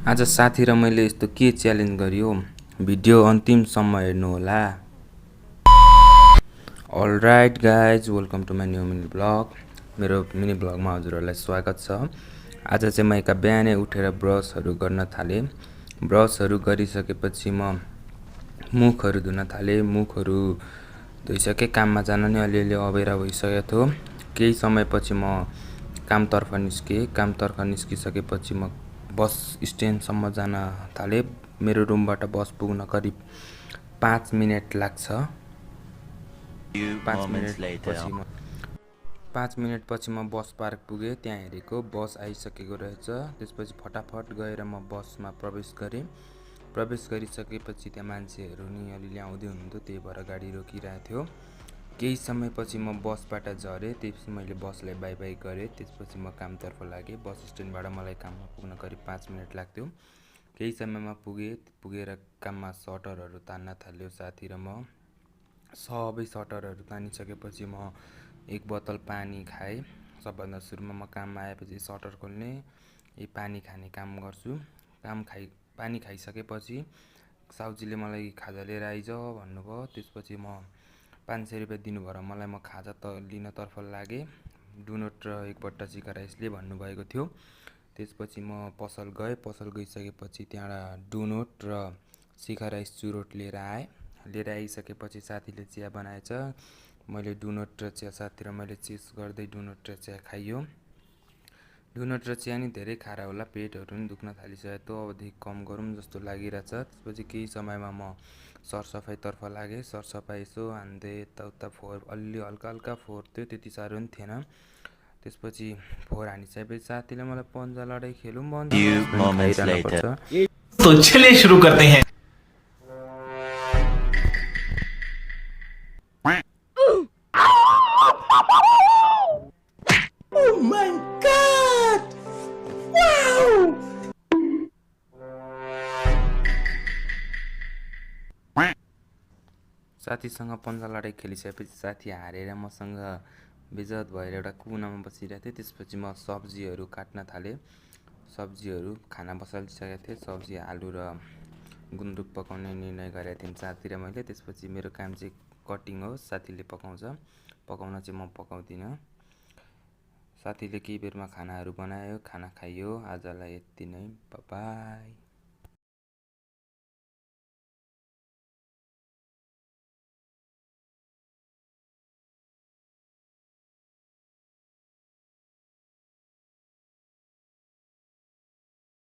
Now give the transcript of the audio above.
आज साथी र मैले यस्तो के च्यालेन्ज गरियो भिडियो अन्तिमसम्म हेर्नु होला। Alright guys, welcome to my new mini blog. मेरो मिनी ब्लगमा हजुरहरूलाई स्वागत छ। आज चाहिँ म बिहानै उठेर ब्रसहरू गर्न थालेँ। ब्रसहरू गरिसकेपछि म मुखहरू धुन थालेँ। मुखहरू धोइसकेँ, काममा जान नै अलिअलि अबेरा भइसकेको थियो। केही समयपछि म कामतर्फ निस्केँ। कामतर्फ निस्किसकेपछि म बस स्ट्यान्डसम्म जान थालेँ। मेरो रुमबाट बस पुग्न करिब 5 मिनट लाग्छ। 5 मिनटपछि म बस पार्क पुगेँ। त्यहाँ हेरेको बस आइसकेको रहेछ। त्यसपछि फटाफट गएर म बसमा प्रवेश गरेँ। प्रवेश गरिसकेपछि त्यहाँ मान्छेहरू नि अलि आउँदै हुनुहुन्थ्यो, त्यही भएर गाडी रोकिरहेको थियो। केही समयपछि म बसबाट झरेँ। त्यसपछि मैले बसलाई बाई बाई गरेँ। त्यसपछि म कामतर्फ लागेँ। बस स्ट्यान्डबाट मलाई काममा पुग्न करिब 5 मिनट लाग्थ्यो। केही समयमा पुगेर काममा सटरहरू तान्न थाल्यो साथी र म। सबै सटरहरू तानिसकेपछि म एक बोतल पानी खाएँ। सबभन्दा सुरुमा म काममा आएपछि सटर खोल्ने, पानी खाने काम गर्छु। पानी खाइसकेपछि साउजीले मलाई खाजा लिएर आइज भन्नुभयो। त्यसपछि म 500 रुपियाँ दिनुभयो र मलाई म खाजा लिनतर्फ लागेँ। डुनोट र एक बट्टा चिका राइसले भन्नुभएको थियो। त्यसपछि म पसल गएँ। पसल गइसकेपछि त्यहाँबाट डुनोट र चिका राइस चुरोट लिएर आएँ। लिएर आइसकेपछि साथीले चिया बनाएछ। मैले डुनोट र चिया साथी र मैले चिज गर्दै डुनोट र चिया खाइयो। डुनोट र चिया नि धेरै खाएर होला, पेटहरू नि दुख्न थालिसकेको थियो। अबदेखि कम गरौँ जस्तो लागिरहेछ। त्यसपछि केही समयमा म सरसफाइतर्फ लागेँ। सरसफाइ यसो हान्दै यताउता फोहोर अलि हल्का हल्का फोहोर थियो, त्यति साह्रो पनि थिएन। त्यसपछि फोहोर हानिसकेपछि साथीले मलाई पन्जा लडाइ खेलौँ भन्छ। तो चलिए शुरू करते हैं। Oh my God! Wow! साथीसँग पन्जा लडाइ खेलिसकेपछि साथी हारेर मसँग बेजत भएर एउटा कुनामा बसिरहेको थिएँ। त्यसपछि म सब्जीहरू काट्न थालेँ। सब्जीहरू खाना बसालिसकेको थिएँ। सब्जी आलु र गुन्द्रुक पकाउने निर्णय गरेको थियौँ साथी र मैले। त्यसपछि मेरो काम चाहिँ कटिङ हो, साथीले पकाउँछ। पकाउन चाहिँ म पकाउँदिनँ। साथीले केही बेरमा खानाहरू बनायो, खाना खाइयो। आजलाई यति नै, बाइ बाइ।